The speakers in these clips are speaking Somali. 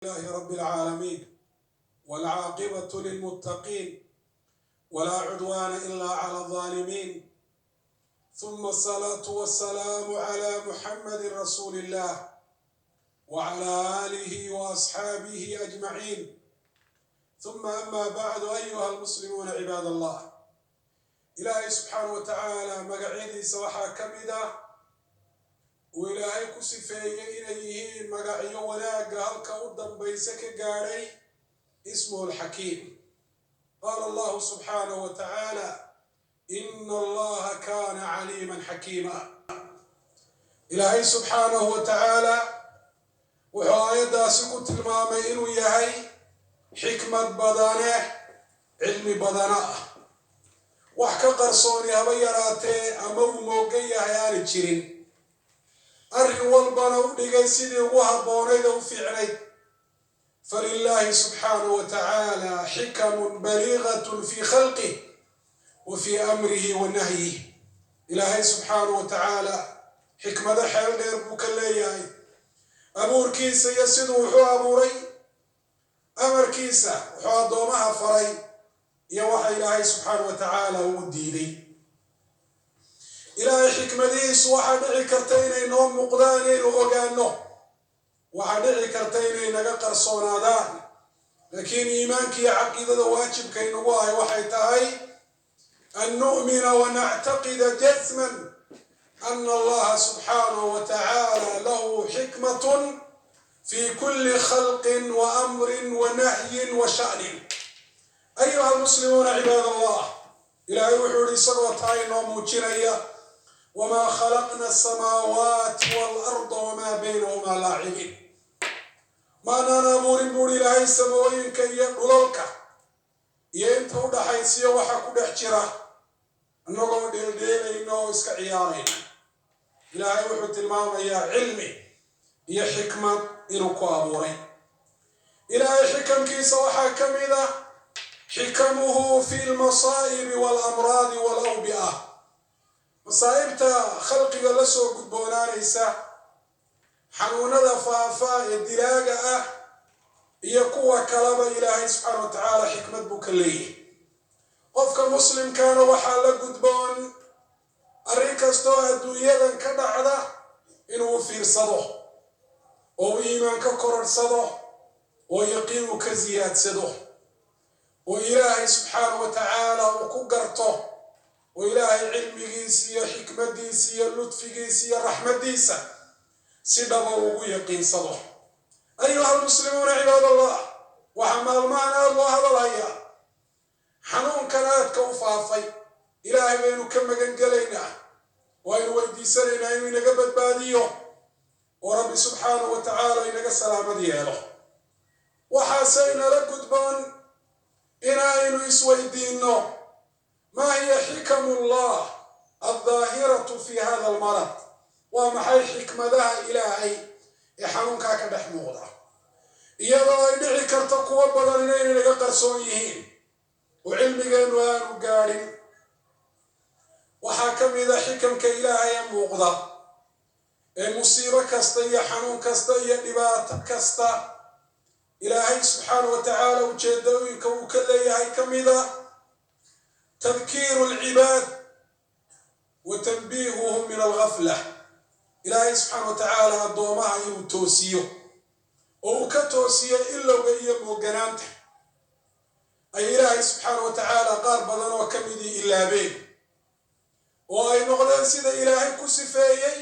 لله رب العالمين، والعاقبة للمتقين، ولا عدوان إلا على الظالمين، ثم الصلاة والسلام على محمد رسول الله وعلى آله وأصحابه أجمعين، ثم أما بعد. أيها المسلمون عباد الله، Ilaahay subxaana wa tacaala magacyadiisa waxaa ka mid ah uu Ilaahay ku sifeeyey inay yihiin magacyo wanaagga halka u dambaysa ka gaadhay, ismuhu alxakiim. Qaala Allahu subxaanahu wa tacaala: "Ina Allaha kaana caliiman xakiima." Ilaahay subxaanahu wa tacaala wuxuu aayaddaasi ku tilmaamay inuu yahay xikmad badane, cilmi badana ah, wax ka qarsooni haba yaraatee ama uu moogan yahay aanay jirin, arrin walbana u dhigay sidii ugu habboonayd oo u fiicnayd. Falilaahi subxaanahu wa tacaala xikamun baliigatun fii khalqih wa fii amrihi wa nahyih. Ilaahay subxaanahu wa tacaala xikmado xeel dheer buu ka leeyahay abuurkiisa iyo siduu wuxuu abuuray, amarkiisa, wuxuu addoomaha faray iyo waxa Ilaahay subxaana wa tacaala uu diiday. Ilaahay xikmadihiisu waxaa dhici karta inay noo muuqdaan, inaynu ogaano, waxaa dhici karta inay naga qarsoonaadaan, laakiin iimaanka iyo caqiidada waajibkaynagu ahay waxay tahay an nu'mina wa nactaqida jazman ana Allaha subxaanahu wa tacaala lahu xikmatun fi kuli khalqin wa amrin wa nahyin wa sha'nin. Ayuha almuslimuuna cibaad Allah, Ilaahay wuxuu yihi isagoo taa inoo muujinaya: "Wamaa khalaqna asamaawaati waalarda wamaa baynahumaa laacibiin." Maanaan abuurin, buuri Ilaahay, samooyinka iyo dhulalka iyo inta u dhaxaysiyo waxa ku dhex jira annagoo dheeldheelayna oo iska ciyaarayna. Ilaahay wuxuu tilmaamayaa cilmi iyo xikmad inuu ku abuuray. Ilaahay xikamkiisa waxaa ka mid ah xikamuhu fi lmasaa'ibi waalamraadi walawbi'a, masaa'ibta khalqiga la soo gudboonaanaysa, xanuunada faafa ee dilaaga ah iyo kuwa kaleba. Ilaahay subxaana wa tacaala xikmad buu ka leeyahay. Qofka muslimkaana waxaa la gudboon arrin kastoo adduunyadan ka dhacda inuu fiirsado oo uu iimaan ka kororhsado oo yaqiin uu ka siyaadsado oo Ilaahay subxaana wa tacaala uu ku garto oo Ilaahay cilmigiisa iyo xikmaddiisa iyo ludfigiisa iyo raxmaddiisa si dhaba ugu yaqiinsado. Ayuha almuslimuuna cibaad Allah, waxaa maalmahan aada loo hadalhayaa xanuunkan aadka u faafay. Ilaahay baynu ka magan gelaynaa, waynu weydiisanaynaa inuu inaga badbaadiyo oo Rabbi subxaanahu wa tacaala inaga salaamad yeelo. Waxaase inala gudboon inaynu isweydiinno: maa hiya xikamu llah aldaahiratu fi hada almarad? Waa maxay xikmadaha Ilaahay ee xanuunkaa ka dhex muuqda, iyadoo ay dhici karto kuwo badan inayna naga qarsoon yihiin oo cilmigeennu aanu gaadhin? Waxaa ka mida xikamka Ilaahay ee muuqda ee musiibo kasta iyo xanuun kasta iyo dhibaato kasta Ilaahay subxaana wa tacaala ujeedooyinka uu ka leeyahay ka mida tadkiiru alcibaad wa tanbiihuhum min alghafla. Ilaahay subxaana wa tacaala addoomaha inuu toosiyo oo uu ka toosiyo ilowga iyo mooganaanta ay Ilaahay subxaana wa tacaala qaar badan oo ka midii ilaabeen oo ay noqdeen sida Ilaahay ku sifeeyey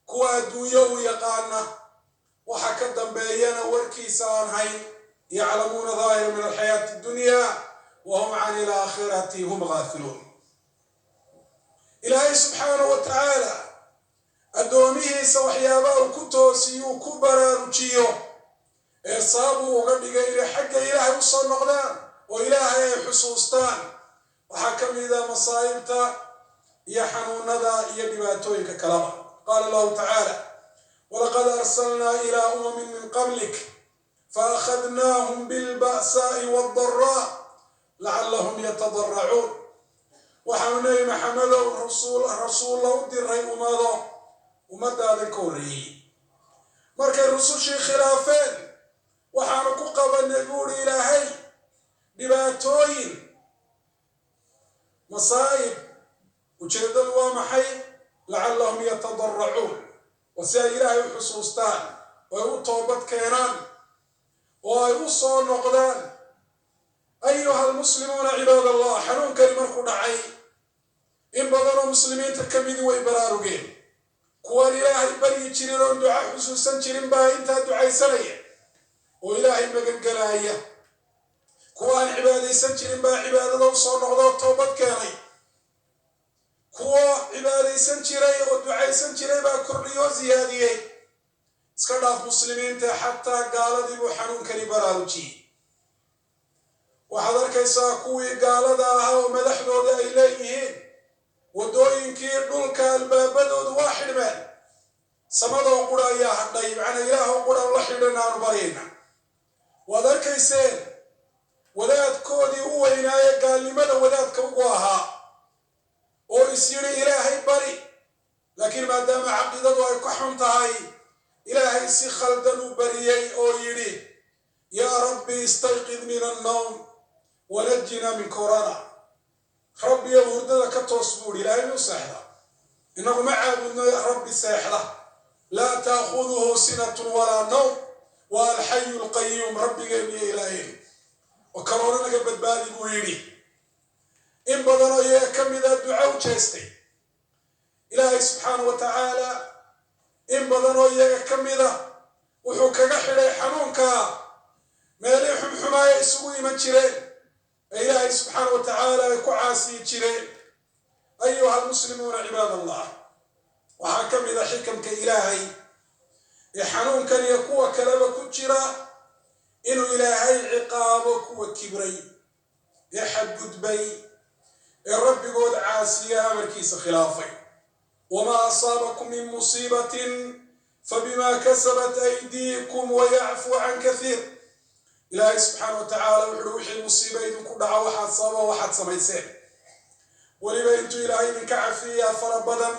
kuwa adduunyo u yaqaana, waxa ka dambeeyana warkiisa aan hayn: yaclamuuna daahira min alxayaati addunya wa hum can ilaakhirati hum gaafiluun. Ilaahay subxaana wa tacaala addoomihiisa waxyaabaha uu ku toosiyuu ku baraarujiyo ee sababuu uga dhigay inay xagga Ilaahay u soo noqdaan oo Ilaahay ay xusuustaan waxaa ka mida masaa'ibta iyo xanuunada iyo dhibaatooyinka kalaba. Qaala Allahu tacaala: "Walaqad arsalnaa ilaa umamin min qablik faakhadnaahum bilba'saa'i waaddaraa lacallahum yatadaracuun." Waxaanu, Nebi Maxamedow, rasuulla u diray ummado ummadaadan ka horreeyey. Markay rusushii khilaafeen, waxaanu Oo si ay Ilaahay u xusuustaan oo ay u toobad keenaan oo ay u soo noqdaan. Ayuha almuslimuuna cibaad Allah, xanuunkani markuu dhacay, in badanoo muslimiinta ka midi way baraarugeen. Kuwaan Ilaahay baryi jirin oon duca xusuusan jirin baa intaa ducaysanaya oo Ilaahay magangelaaya. Kuwa aan cibaadaysan jirin baa cibaadada u soo noqda oo toobad keenay. Kuwa cibaadaysan jiray oo ducaysan jiray baa kordhiyoo siyaadiyey. Iska dhaaf muslimiinta, xataa gaaladii buu xanuunkani baraarujiyey. Waxaad arkaysaa kuwii gaalada ahaa oo madaxdooda ay leeyihiin waddooyinkii dhulka albaabadoodu waa xidhmeen, samadoo qura ayaa hadhay, macnaa Ilaahoo qura la xidhan aanu baryayna. Waad arkayseen wadaadkoodii u weynaaye gaalnimada wadaadka ugu ahaa oo is yidhi Ilaahay bari, laakiin maadaama caqiidadu ay ka xun tahay, Ilaahay si khaldan u bariyey oo yidhi: "Yaa Rabbi, istayqid min annawm wanajina min corona." Rabbiyow, hurdada ka toos buu yidhi. Ilaahay muu seexda? Innagu ma caabudno Rabbi seexda. Laa taakhuduhu sinatun walaa nawm, waa alxayu alqayuum Rabbigeen iyo Ilaaheen, oo karoona naga badbaadi buu yidhi. In badanoo iyaga ka mida duco u jeestay Ilaahay subxaana wa tacaala. In badanoo iyaga ka mida wuxuu kaga xidhay xanuunkaa meelii xumxumaaya isugu iman jireen ee Ilaahay subxaana wa tacaala ay ku caasiyi jireen. Ayuha almuslimuuna cibaad Allah, waxaa ka mida xikamka Ilaahay ee xanuunkan iyo kuwa kaleba ku jira inuu Ilaahay ciqaabo kuwa kibray ee xadgudbay ee Rabbigood caasiya, amarkiisa khilaafay. Wamaa asaabakum min musiibatin fabima kasabat aydiikum wayacfuu can kathiir. Ilaahay subxaana wa tacaala wuxuuhi: wixii musiiba idinku dhaco, waxaad sababa waxaad samayseen. Weliba intuu Ilaahay idinka cafiyaa fara badan.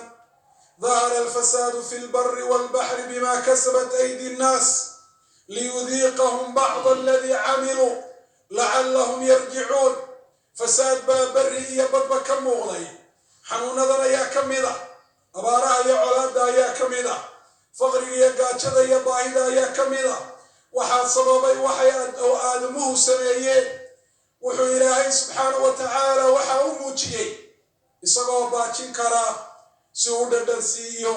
Dahara alfasaadu fi lbari walbaxri bima kasabat aydi nnaas liyudiiqahum bacda aladii camiluu lacallahum yarjicuun. Fasaad baa berri iyo badba ka muuqday. Xanuunadan ayaa ka mid a, abaaraha iyo colaadda ayaa ka mid a, faqriga iyo gaajada iyo baahida ayaa ka mid a. Waxaa sababay waxay oo aadamuhu sameeyeen. Wuxuu Ilaahay subxaana wa tacaala waxaa u muujiyey isagoo baajin karaa si uu dhadhan siiyo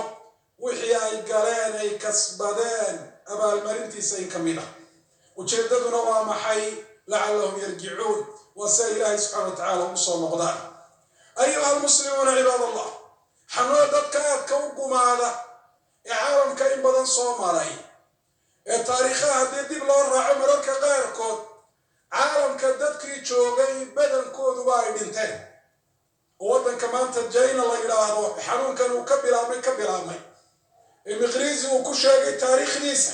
wixii ay galeen, ay kasbadeen, abaalmarintiisa in ka mid ah. Ujeeddaduna waa maxay? Lacallahum yarjicuun, waa si ay Ilaahay subxana wa tacaala ugu soo noqdaan. Ayuha almuslimuuna cibaad Allah, xanuuna dadka aadka u gumaada ee caalamka in badan soo maray ee taariikhaha haddii dib loo raaco, mararka qaarkood caalamka dadkii joogay badankooduba ay dhinteen, oo waddanka maanta Jayna la yidhaahdo xanuunkan uu ka bilaabmay ee Miqriisi uu ku sheegay taariikhdiisa,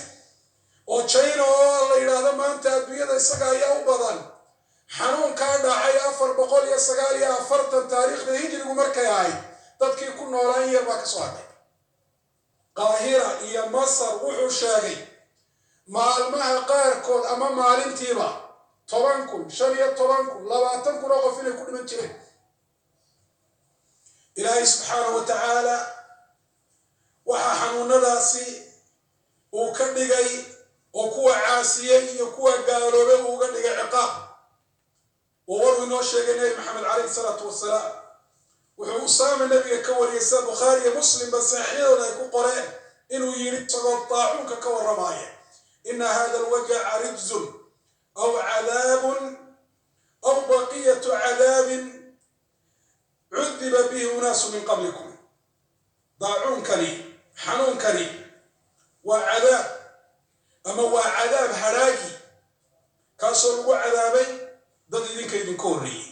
oo China oo la yidhaahdo maanta adduunyada isaga ayaa u badan, xanuunkaa dhacay 449 taariikhda hijrigu markay ahayd, dadkii ku noolaan yar baa ka soo hadhay. Qaahira iyo Masar wuxuu sheegay maalmaha qaarkood ama maalintiiba 10,000, 15,000, 20,000 oo qof inay ku dhiman jireen. Ilaahay subxaanahu wa tacaala waxaa xanuunadaasi uu ka dhigay oo kuwa caasiyey iyo kuwa gaaloobay uu uga dhigay ciqaab. Oo waruu inoo sheegay Nebi Maxamed calayhi salaatu wasalaam. Wuxuu Usaama nebiga ka wariyay, sida Bukhaari iyo Muslimba saxiixyadooda ay ku qoreen, inuu yidhi isagoo daacuunka ka warramaya: "Ina hada alwajaca rijzun aw cadaabun aw baqiyatu cadaabin cudiba bihi unaasu min qablikum." Daacuunkani, xanuunkani waa cadaab ama waa cadaab hadhaagi, kaasoo lagu cadaabay dad idinka idinka horreeyey.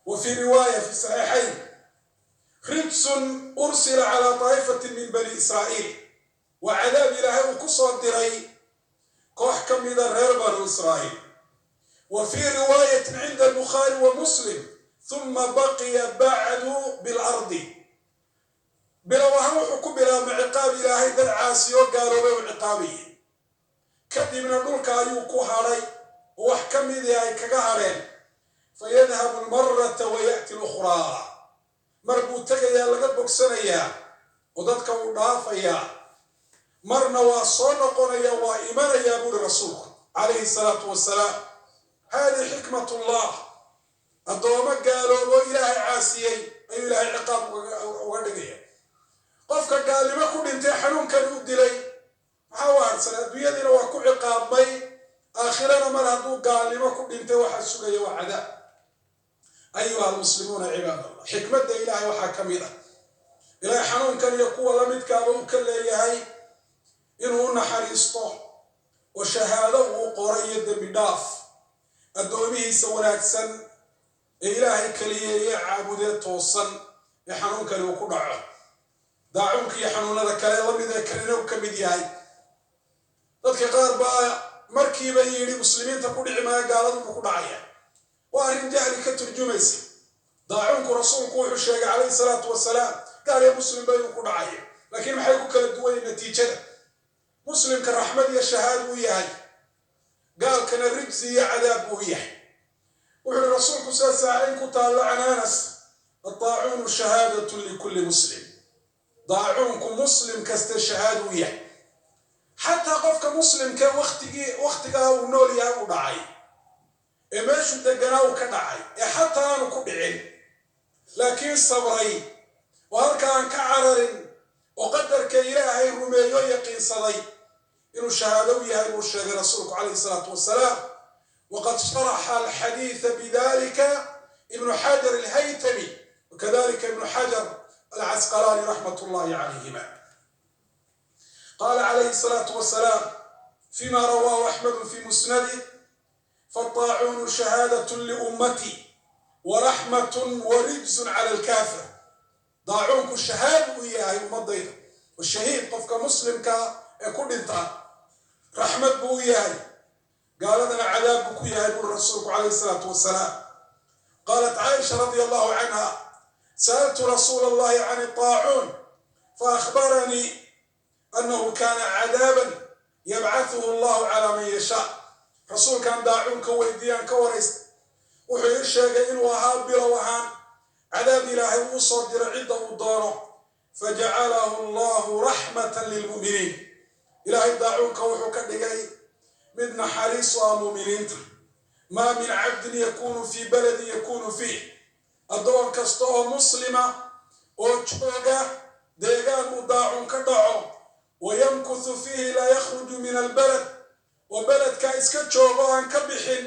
Wa fii riwaaya fi saxiixayn: "Rijsun ursila calaa daa'ifatin min bani Israa'iil." Waa cadaab Ilaahay uu ku soo diray koox ka mida reer Banu Israa'iil. Wa fii riwaayatin cinda albukhaari wa Muslim: "Huma baqiya bacdu bilardi." Bilow ahaan wuxuu ku bilaabmay ciqaab Ilaahay dad caasiyoo gaaloobay uu ciqaabayay, kadibna dhulka ayuu ku hadhay oo wax ka midii ay kaga hadheen. "Fayadhabu almarata wa ya'ti lukhraa." Mar buu tegayaa, laga bogsanayaa. Oo dadka uu dhaafayaa, marna waa soo noqonaya, waa imanayaa, buuri Rasuulku calayhi salaatu wasalaam. Haadihi xikmatullah. Addoomo gaaloobo Ilaahay caasiyey ayuu Ilaahay ciqaab uga dhigaya. Qofka gaalnimo ku dhintay xanuunkan u dilay, maxaa u harsan? Adduunyadiina waa ku ciqaabmay, aakhirana mar hadduu gaalnimo ku dhintay waxaa sugaya waa cadaab. Ayuha almuslimuuna cibaad Allah, xikmadda Ilaahay waxaa ka mid ah Ilaahay xanuunkan iyo kuwa lamidkaaba uu ka leeyahay inuu u naxariisto oo shahaado uu qoray iyo dembi dhaaf addoomihiisa wanaagsan ee Ilaahay keliyeeye caabudee toosan ee xanuunkani uu ku dhaco, daacuunka iyo xanuunada kale lamid ee kalena uu ka mid yahay. Dadka qaar baa markiiba yidhi, "Muslimiinta ku dhici maayo, gaaladunbuu ku dhacaya." Waa arrin jahli ka turjumaysa. Daacuunku Rasuulku wuxuu sheegay calayhi salaatu wasalaam gaal iyo muslimba inuu ku dhacayo, laakiin maxay ku kala duwanyiin natiijada? Muslimka raxmad iyo shahaad buu yahay, gaalkana rijsi iyo cadaab buu yahay. Wuxuu yihi Rasuulku, sida saacayn ku taallo can Anas, "Addaacuunu shahaadatun likulli muslim." Daacuunku muslim kasta shahaad uu yahay, xataa qofka muslimkee waktigii wakhtigaa uu nool yahay uu dhacay, ee meeshuu deganaa uu ka dhacay, ee xataa aanu ku dhicin laakiin sabray oo halka aan ka cararin oo qadarka Ilaahay rumeeyo, yaqiinsaday inuu shahaado u yahay buu sheegay Rasuulku calayhi salaatu wasalaam. Waqad sharaxa alxadiida bidalika Ibnu Xajar alhaytami wakadalika Ibnu Xajar alcasqalaani raxmat ullahi calayhima. Qaala calayhi salaatu wasalaam fima rawaahu Axmedu fi musnadih, "Faddaacuunu shahaadatun liummatii waraxmatun warijzun cala alkaafir." Daacuunku shahaad uu yahay ummadayda oo shahiid qofka muslimka ee ku dhinta raxmad buu u yahay, gaaladana cadaab buu ku yahay, buri Rasuulku calayhi salaatu wasalaam. Qaalat Caaisha radia allahu canha, "Sa'altu rasuula allahi can idaacuun faأkhbaranii annahu kana cadaaban yabcaثuhu allahu calaa man yashaa." Rasuulkan daacuunka weydiiyaan ka waraysta, wuxuu ii sheegay inuu ahaa bilow ahaan cadaab Ilaahay uu soo diro cidda uu doono. "Fajacalahu allahu raxmatan lilmu'miniin." Ilaahay daacuunka wuxuu ka dhigay mid naxariis u ah mu'miniinta. "Maa min cabdin yakunu fii baladin yakunu fiih," addoon kasta oo muslima oo jooga deegaan uu daacun ka dhaco, "wayamkuthu fiihi laa yakhruju min albalad," oo beledkaa iska joogo aan ka bixin,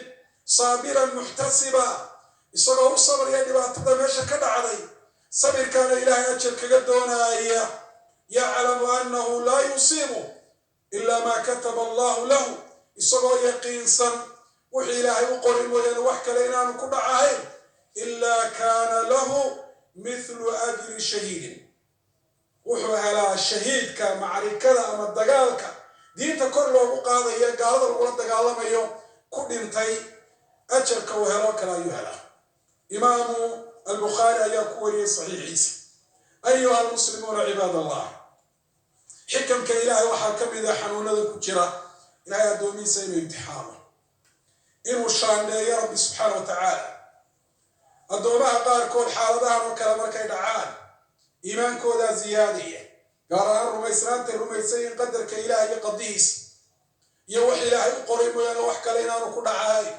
"saabiran muxtasiba," isagoo u sabraya dhibaatada meesha ka dhacday, sabirkaana Ilaahay ajar kaga doonaaya, "yaclamu annahu laa yusiibu ilaa maa kataba allahu lahu," isagoo yaqiinsan wuxuu Ilaahay u qoray mooyaane wax kale inaanu ku dhacahayn, "ilaa kaana lahu mithlu ajri shahiidin," wuxuu helaa shahiidka macrikada ama dagaalka diinta kor loogu qaadayo, gaalada lagula dagaalamayo ku dhintay, ajarka uu helo kale ayuu helaa. Imaamu Albukhaari ayaa ku wariyey saxiixiisa. Ayuha almuslimuuna cibaad Allah, xikamka Ilaahay waxaa ka mid ah xanuunada ku jira Ilahay addoomihiisa inuu imtixaamo, inuu shaandheeyo Rabbi subxaana wa tacaala. Addoomaha qaarkood xaaladahan oo kale markay dhacaan iimaankoodaa ziyaadaya, gaar ahaan rumaysnaantay rumaysay in qadarka Ilaah iyo qadihiisa iyo wax Ilaahay u qoray mooyaane wax kale inaanu ku dhacahayn.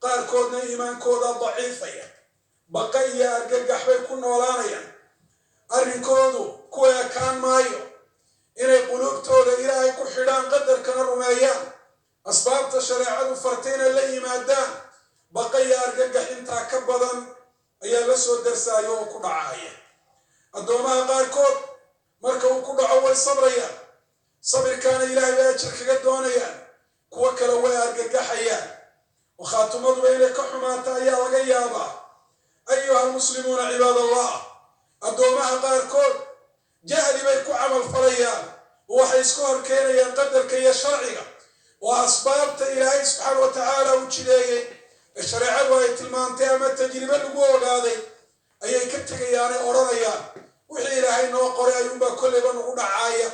Qaarkoodna iimaankoodaa daciifaya, baqa iyo argagax bay ku noolaanayaan. Arrinkoodu ku ekaan maayo inay quluubtooda Ilaahay ku xidhaan, qadarkana rumeeyaan, asbaabta shareecadu fartayna la yimaadaan. Baqa iyo argagax intaa ka badan ayaa la soo darsaayo oo ku dhacaya. Addoomaha qaarkood marka uu ku dhaco way sabrayaan, sabirkaana Ilaahay bay ajar kaga doonayaan. Kuwo kale way argagaxayaan oo khaatumaduba inay ka xumaata ayaa laga yaabaa. Ayuha almuslimuuna cibaad Allah, addoomaha qaarkood jahli bay ku camal falayaan oo waxay iska hor keenayaan qadarka iyo sharciga, oo asbaabta Ilaahay subxaana wa tacaala uu jideeyey ee shareecadu ay tilmaantay ama tajribe lagu ogaaday ayay ka tegayaanay odhanayaan, "Wixii Ilaahay noo qoray ayuunbaa kolleyba nagu dhacaaya."